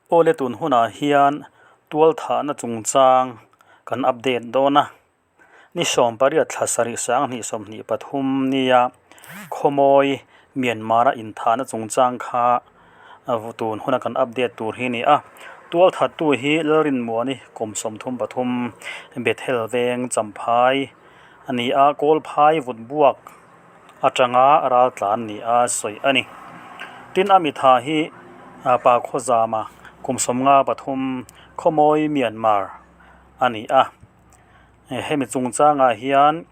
Awle tun hunah hian tualthahna chungchang kan update dawn a, ni 18 thla sarih sanghnih 23 nia Khawmawi Myanmar-a inthahna chungchang kha tun huna kan update tur hi a ni a. Tualthattu hi Lalrinmuani kum 33 Bethel veng Champhai a ni a, Kawlphai vutbuak atanga raltlan ni a sawi a ni. Tin, a mitha hi pa Khawzama kum 53 Khawmawi Myanmar a ni a. Hemi chungchangah hian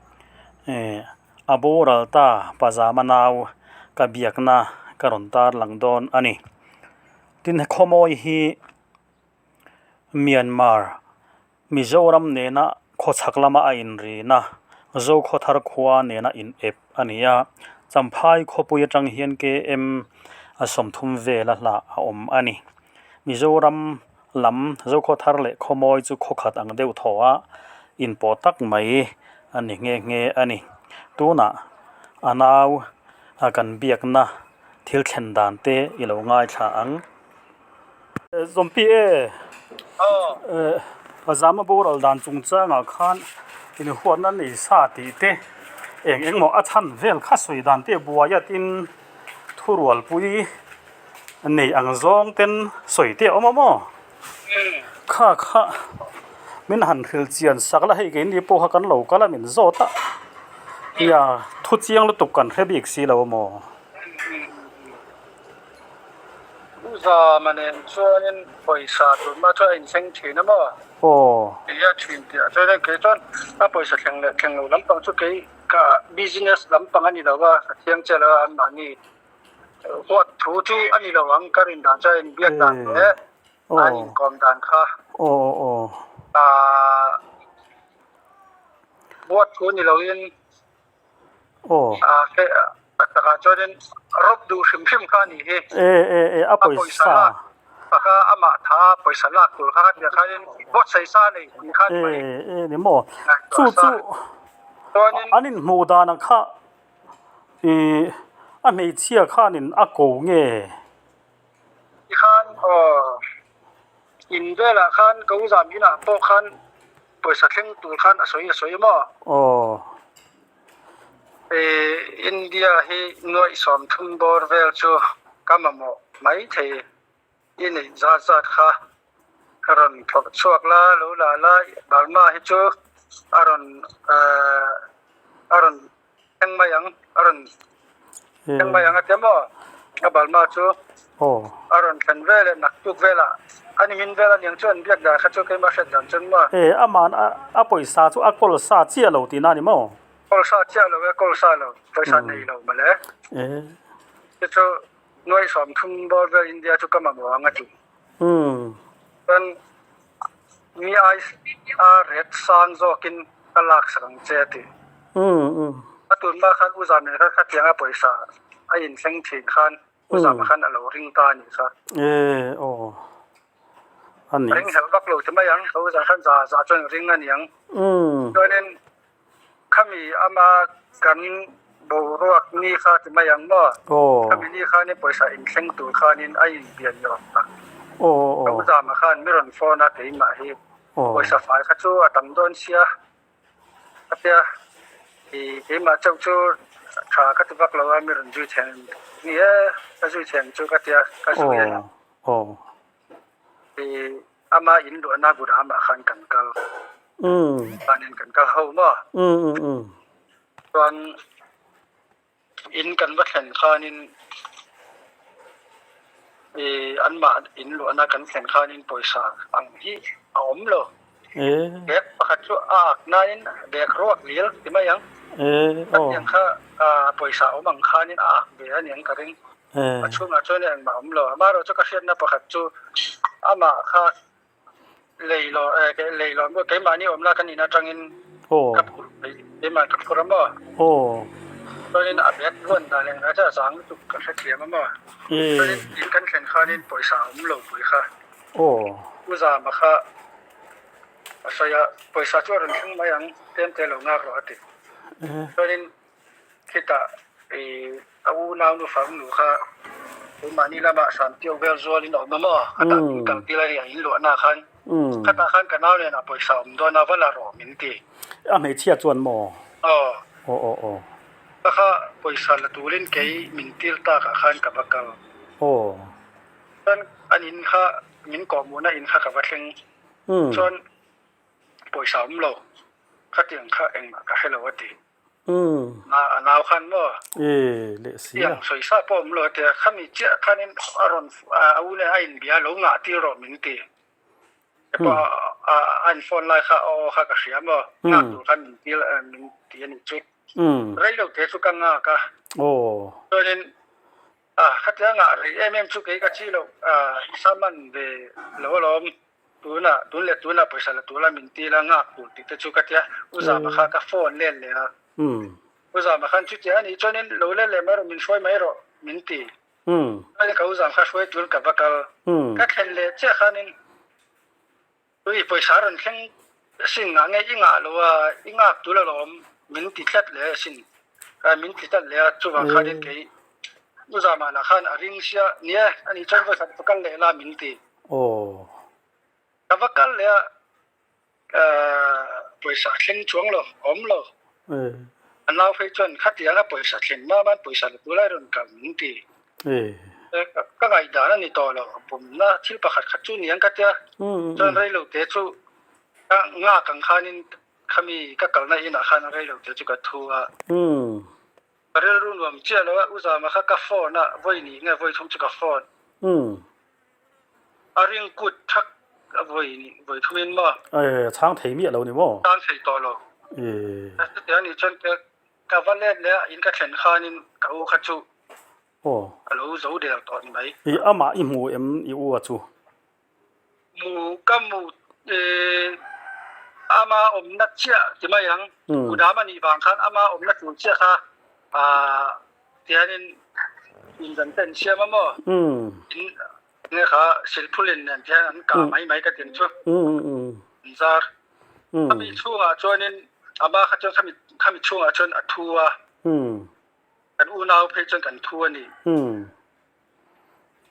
a boral ta Pazama nau ka biakna ka rawn tarlang dawn a ni. Tin, Khawmawi hi Myanmar Mizoram nena khawchhak lama a inrina Zokhawthar khua nena in ep a ni a, Champhai khawpui atang hian KM a 30 vela hlah a awm a ni. Mizoram lam Zokhawthar leh Khawmawi chu khawkhat ang deuh thaw a inpawh tak mai a ni nghe nghe a ni. Tunah a nau a kan biakna thil thlen dan te i lo ngaithla ang. Zawmpi e, Zama boral dan chungchangah khan inhuatna nei sa tih te eng eng maw a chhan vel kha sawi dan te buai a tin thurualpui nei ang zawng ten sawi te a awm a maw? Kha kha min han hrilh chian sak la hei keini pawh kha kan lo kal a min zawt a, nia thu chiang lutuk kan hre bik si lo a maw? U Zama nen chuanin pawisa tur mah chuan a inthleng thin a maw? Aw. Kei a thin tih ah chuan kei chuan a pawisa thleng leh thleng lo lampang chu kei ka business lampang a ni lo a, ka thiang che lo a anmahni huat thu chu a ni lo ang ka rin dan chuan inbiak dan leh an inkawm dan kha. Aw aw. Ahh huat thu ni lo in. Aw. A takah chuanin rawp duh hrim hrim kha a nih hi. E e e a pawisa. Taka amah tha pawisa lak tur kha khatia khanin buatsaih sa nei tih kha ni mai. E e ni maw. Chu chu an inhmuh danah kha i a hmeichhia khanin a ko nge? Tikhan aw in velah khan ka u zam inah pawh khan pawisa thleng tur khan a sawi a sawi maw? Aw. Eh India hi nuaih 30 bawr vel chu ka mamawh mai thei i neih zat zat kha rawn phawrh chhuak la lo la la Burma hi chu a rawn eh a rawn thleng mai ang a rawn thleng mai ang a tia maw a Burma chu a rawn thlen vel e naktuk velah a ni min vel a niang chu an biak dan kha chu keimah hriat dan chuan maw. E aman a pawisa chu a kawl sa chiah lo tihna a ni maw? Kawl sa chiah lo e kawl sa lo pawisa nei lo mawle. Chu chu nuaih 30 bawr vel India chu ka mamawh ang a ti. Chuan mi ai a ret sang zawkin ka lak sak ang che a ti. A tun hma khan U Zam kha khatianga pawisa a inthleng thin khan U Zama khan a lo ring ta a nih kha. E aw a ni. Ring helh vak lo ti mai ang, U Zam khan za za chuan ring a ni ang. Chuanin khami ama kan boruak ni kha ti mai ang maw? Khami ni khanin pawisa inthleng tur khanin a inbian ni awm tak. Ka U Zama khan mi rawn phone a keimah hi pawisa fai kha chu a tam dawn sia a tia i keimah chauh chu tha ka ti vak lo a mi rawn zui chheng ni e ka zui chheng chu ka tia ka zui a ni. I ama in luahna Gudamah khan kan kal. Chuanin kan kal ho maw? Chuan in kan va thlen khanin i anmah in luahna kan thlen khanin pawisa ang hi a awm lo. Bag pakhat chu a ak nain bag ruak lil ti mai ang. Khatiang kha pawisa awm ang khanin a ak ve a niang ka ring. A chhungah chuan engmah awm lo. Amaherawhchu ka hriatna pakhat chu amah kha lei lo lei lo maw keimahni awmna kan in atangin ka phur keimah ka phur a maw? Chuanin a bag luan dan engah chuan a zang lutuk ka hrethiam a maw? Chuanin in kan thlen khanin pawisa a awm lo pui kha. U Zama kha a sawi a, pawisa chu a rawn thleng mai ang, tlem te lo nghak rawh a ti. Chuanin Khitah i a unau nu farnu kha Keimahni lamah Santiago vel zualin a awm a maw? Khatah min kal tir a nia in luahna khan. Khatah khan ka nau nen a pawisa awm dawn a va la rawh min ti. A hmeichhia chuan maw? Aw. Aw aw aw. Ka kha pawisa la turin kei min tir takah khan ka va kal. Aw. Chuan an in kha min kawhhmuhna in kha ka va thleng. Chuan pawisa awm lo. Khatiang kha engmah ka hre lo a ti. A nau khan maw? E, leh si a. Tiang sawi sa pawh awm lo a ti a. Khami chiah khanin a rawn a u nen a inbia lo ngah tir rawh min ti. He pawh a in phone lai kha aw kha ka hria maw? Nghak tur khan min tir min ti a nih chu. Rei lo te chu ka nghak a. Chuanin khatia ngah rei em em chu kei ka chi loh i sa man ve lo alawm. Tunah, tun leh tunah pawisa la tura min ti la nghak tur tih te chu ka tia, U Zama kha ka phone let leh a. U Zama khan chutia a nih chuanin lo let leh mai rawh, min hruai mai rawh min ti. Chuanin ka U Zam kha hruai tur ka va kal. Ka thlen leh chiah khanin ui pawisa rawn thleng sin ngah nge i ngah lo a, i nghak tur alawm min ti tlat leh asin. Min ti tlat leh a, chuvang khanin kei U Zama lah khan a ring sia, nia a nih chuan vawikhat va kal leh la min ti. Aw. Ka va kal leh a, pawisa a thleng chuang lo, a awm lo. A nau phei chuan khatianga pawisa thleng mam a, pawisa la tur lai rawn kal min ti. Ka ngaihdan a ni tawh lo, pumna thil pakhat khat chu niang ka tia. Chuan rei lo te chu ka nghak ang khanin khami ka kalna inah khan rei lo te chu ka thu a. Ka rilru nuam chiah lo a, U Zama kha ka phone a, vawi nih nge vawi thum chu ka phone. A ring kut thak a vawi nih vawi thum in maw? E, chhang thei miah lo ni maw? Chhang thei tawh lo. E. Chutiang nih chuan ka va let leh a, in ka thlen khanin ka u kha chu a lo zo der tawh ni mai. I amah i hmu em i u a chu? Mu ka mu e ama awmna chiah ti mai ang. Kudam a nih vang khan ama awmna tur chiah kha tihianin indan te an siam a maw? In nge kha silphulin nen te hian an kah mai mai ka ti ang chu. An zar. Khami chhungah chuanin ama kha chuan khami khami chhungah chuan a thu a. Kan unau phei chuan kan thu a ni.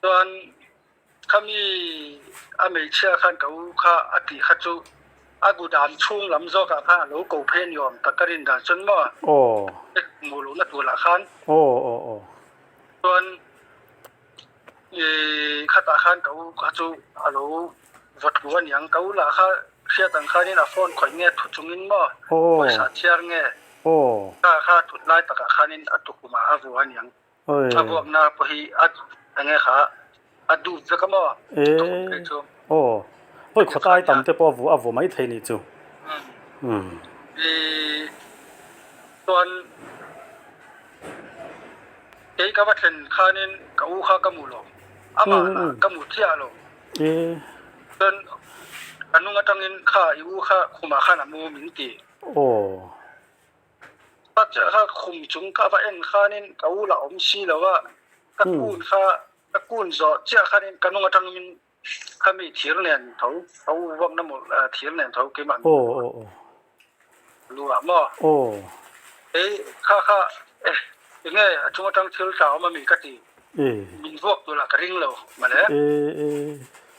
Chuan khami a hmeichhia khan ka u kha a tih kha chu a gudam chhung lam zawkah khan a lo ko phei a ni awm tak ka rin dan chuan maw hmuh lohna turah khan chuan khatah khan ka u kha chu a lo vaw thu a niang ka u lah kha hriat ang khanin a phone khawih nge thu chungin maw pawisa chhiar nge kha kha thut lai takah khanin a tukhumah a vua a niang. A vuakna pawh hi a enge kha a dup vek a maw? E aw hawi khawt ai tam te pawh a vu a vu mai thei nih chu. Umm i chuan kei ka va thlen khanin ka u kha ka mu lo amah lah ka mu chiah lo. E chuan ka nung atangin kha i u kha khumah khan a mu min ti. Aw. Ka kha khum chung ka va en khanin ka u la awm si lo a, ka kun kha ka kun zawh chiah khanin ka nung atangin khami thir nen tho ka u vuakna mawlh thir nen tho keimah lu ah maw ei kha kha eh enge a chung atang thil tla awm ami ka ti min vuak tur lah ka ring lo mawle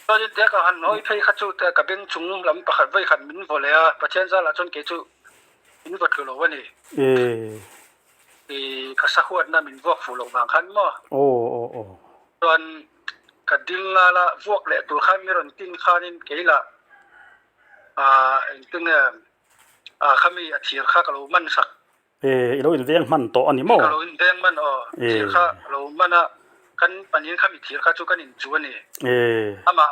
chuanin tia ka han hawi phei kha chu ka beng chung lam pakhat vawi khat min vaw leh a Pathian zalah chuan kei chu Min va tlu lo a ni. I ka sahuatna min vuak fuh loh vang khan maw? Chuan ka ding ngal a, vuak leh tur khan mi rawn tin khanin kei lah engtinge khami a thir kha ka lo man sak. I lo inveng hman tawh a ni maw? Ka lo inveng hman aw. Thir kha ka lo man a, kan panin khami thir kha chu kan inchu a ni. Amah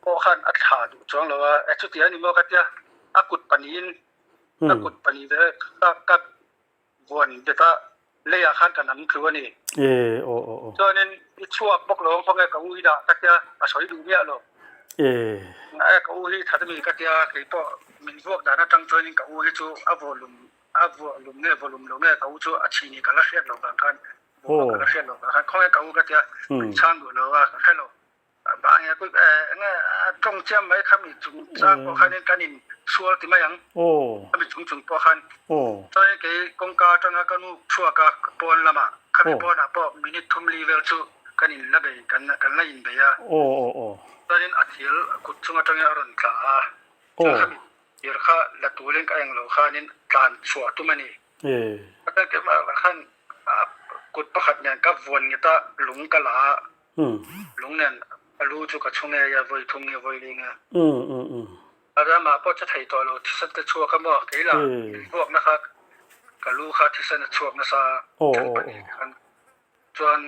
pawh khan a thla duh chuang lo a, chuti a ni maw ka tia, a kut panihin Ka kut pahnih ve ka ka vuan bet a, leiah khan ka nam tlu a ni. Chuanin i chhuak bawk lo ang khawnge ka u hi dah ka tia, a sawi duh miah lo. Engah ka u hi that a mi ka tia, kei pawh min vuak dan atang chuanin ka u hi chu a vawhlum a vuahlum nge vawhlum lo nge ka u chu a chhi ni ka la hriat lo vang khan, vuah ka la hriat lo vang khan khawnge ka u ka tia, min chhang duh lo a, ka hre lo. Enge a tawng chiam mai kha mi chung chang pawh khanin kan in sual ti mai ang. Khami chung chung pawh khan. Chuanin kei kawngka atanga ka nu chhuak a pawn lamah khami pawnah pawh minute thum li vel chu kan in la bei kan kan la in bei a. Aw aw aw. Chuanin a thil kut chung atangin a rawn tla a. Aw. Khami thir kha la turin ka englo khanin tlan chhuah tum a ni. Chuan keimah khan kut pakhat nen ka vuan nghet a, lung ka la a. Lung nen a lu chu ka chhu ngei a, vawi thum nge vawi li nge. A ramah pawh che thei tawh lo, thisen te chhuak a maw? Kei lah min vuakna kha ka lu kha thisen a chhuak nasa then pahnih khan chuan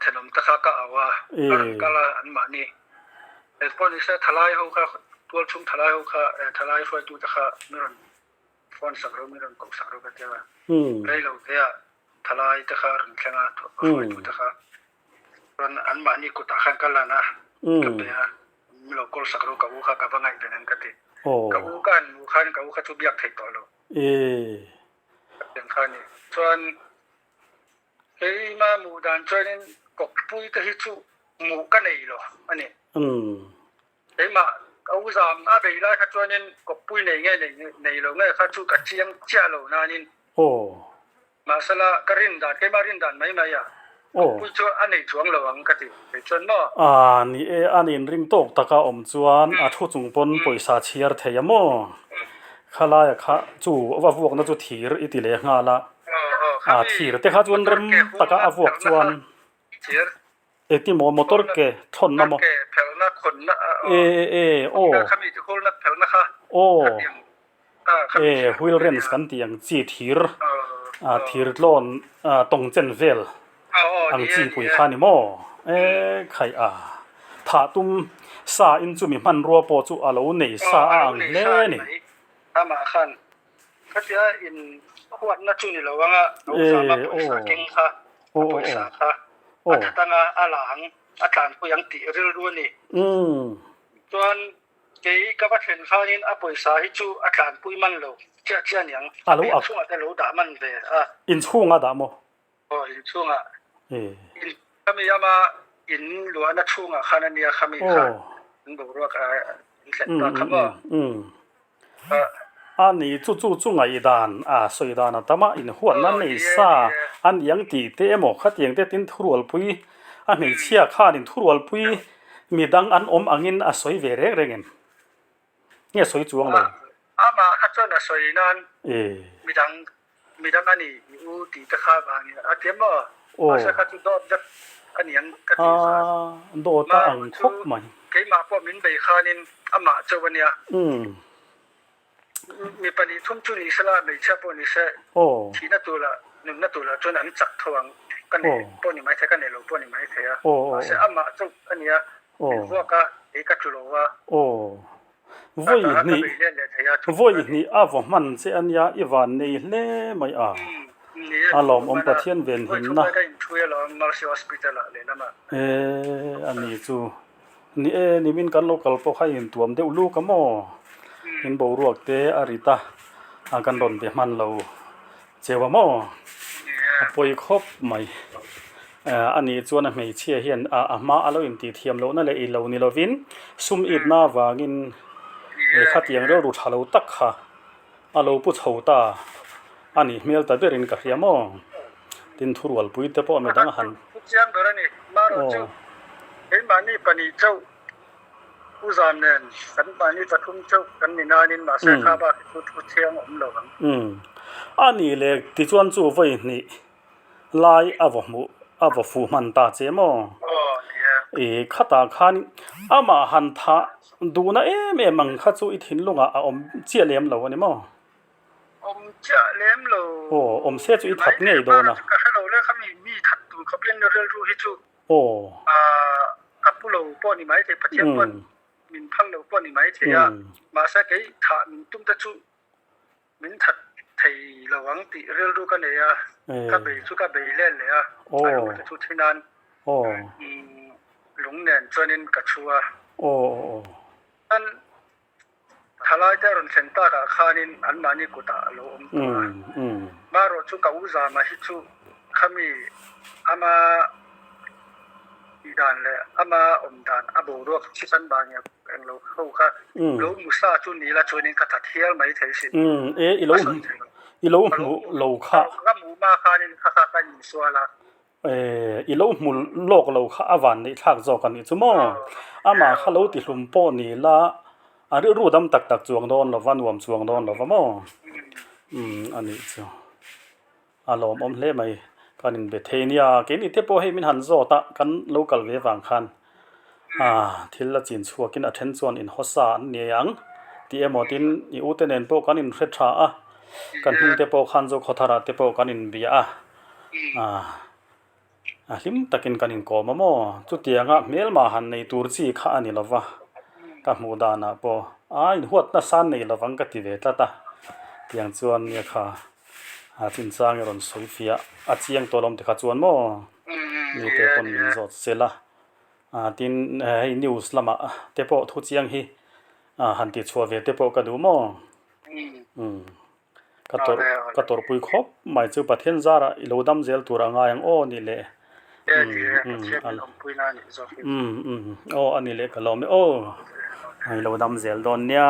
thenawm te kha ka au a, a rawn kal a anmahni. Engpawh nise thalai ho kha tualchhung thalai ho kha thalai hruaitu te kha min rawn phone sak rawh min rawn koh sak rawh ka tia a, rei lo te ah thalai te kha a rawn thleng a, hruaitu te kha chuan anmahni kutah khan ka lan a, ka pe a, min lo call sak rawh ka u kha ka va ngaihven ang ka ti. Ka u ka han hmuh khan ka u kha chu biak theih tawh lo. Ka pian kha a ni. Chuan keima hmuh dan chuanin kawppui te hi chu hmuh ka nei lo a ni. Keimah ka u zam a bei lai kha chuanin kawppui nei nge nei lo nge kha chu ka chiang chiah lo nanin mahsela ka rin dan keimah rin dan mai mai a kawppui chu a nei chuang lo ang ka ti kei chuan maw. A ni e, a nin ring tawk taka awm chuan a thu chung pawn pawisa chhiar thei a maw? Khalaia kha chu a vuakna chu thir i ti leh nghal a, a thir te kha chuan rem taka a vuak chuan. Engti maw motor ke thawnna maw? E e aw aw e wheel wrench kan tih ang chi thir thir tlawn tawng chen vel ang chi pui kha ni maw? E khaih a thah tum sa in chumi hmanrua pawh chu a lo nei sa a ang hle a ni. Khatia in huatna chu ni lo anga Rosa pawisa keng kha a pawisa kha a that anga a la ang a tlanpui ang tih rilru a ni. Chuan kei ka va thlen khanin a pawisa hi chu a tlanpui man lo chiah chiah aniang inchhungah te lo dah man ve a. Inchhungah dah maw? Aw inchhungah. In khami ama in luahna chhungah khan ania khami kha in boruak a in thlen ta kha maw? A ni chu chu chu ngaihdan a sawi dan a tam a inhuatna nei sa a ni ang tih te emaw khatiang te tin thurualpui a hmeichhia khanin thurualpui midang an awm angin a sawi ve reng reng em? Nge sawi chuang lo? Amah kha chuan a sawi nan midang midang a ni i u tih te kha vangin a ti maw? Mahse kha chu dawt vek a ni ang ka ti kha. Dawt a ang khawp mai. Keimah pawh min bei khanin amah chauh a nia. Mi pahnih thum chu ni sela hmeichhia pawh ni se thihna tur lah nunna tur lah chuan an chak tho ang ka nei pawh ni maithei ka nei lo pawh ni maithei a. Mahse amah chauh a nia. Min vuak a, kei ka tlu lo a. Aw. Vawi hnih, vawi hnih a vaw hman che a nia, i van nei hle mai a. A lawmawm Pathian venhimna. E, a ni chu. Ni e, nimin kan lo kal pawh kha intuam deuh luk a maw? In boruak te a rit a, a kan rawn be hman lo. Cheu a maw? A pawi khawp mai. A nih chuan a hmeichhia hian a hma a lo intih thiam lohna leh i lo ni lovin sum itna avangin khatiang rilru tha lo tak kha a lo pu chho ta a nih hmel ta berin ka hria maw? Tin thurualpui te pawh midang a han. Thu chiang ber a ni. Marawh chu keimahni pahnih chauh Pu Zan nen kan mahni pathum chauh kan ni nain mahse kha bak hi chu thu thiang a awm lo ang. Umm. A nih leh tichuan chu vawi hnih lai a vaw hmuh a vaw fuh hman ta che maw? Aw ni e. I khatah khan amah han thah duhna em em ang kha chu i thinlungah a awm chiah lem lo a ni maw? Awm chiah lem lo. Aw awm se chu i that ngei dawn a. Ka hre lo le khami mi that tur khawp hian rilru hi chu Aw. Ka pu lo pawh ni maithei, Pathian pawn min phal lo pawh ni maithei a, mahse kei thah min tum te chu min that thei lo ang tih rilru ka nei a, ka bei chu ka bei let leh a, a lu te chu thi nan lung nen chuanin ka chhu a. Chuan Thalai te a rawn thlen takah khanin anmahni kutah a lo awm tawh a. Marawh chu ka u Zama hi chu khami ama tih dan leh ama awm dan a boruak thisen vang nge eng lo ho kha lo musa chu ni la chuanin ka that hial mai thei sin. E i lo i lo hmuh lo kha. Ka hmuh hma khanin kha kha ka insual a. I lo hmu lawk lo kha a van neih thlak zawk a nih chu maw? Amah kha lo ti hlum pawh ni la, a rilru dam tak tak chuang dawn lo va, nuam chuang dawn lo va maw? Umm a nih chu. A lawmawm hle mai. Kan inbe thei nia, keini te pawh hei min han zawt a, kan lo kal ve vang khan thil a chin chhuakin a then chuan inhawsa an ni ang tih emaw tin i ute nen pawh kan inhre tha a, kan hnung te pawh khan Zokhawthara te pawh kan inbia a. A hlim takin kan inkawm a maw? Chutianga hmelma han nei tur chi kha a ni lo va, ka hmuh danah pawh a inhuat nasa nei lo vang ka ti ve tlat a. Tiang chuan nia kha a chinchang i rawn sawi fiah a chiang tawh lawm tikha chuan maw? Mite pawn min zawt sel a. Tin, hei news lamah te pawh thu chiang hi han tihchhuah ve te pawh ka duh maw? Ka tawrh ka tawrhpui khawp mai chu Pathian zarah i lo dam zel tur a ngai ang aw ni le. Umm umm aw a ni le ka lawm e aw i lo dam zel dawn nia.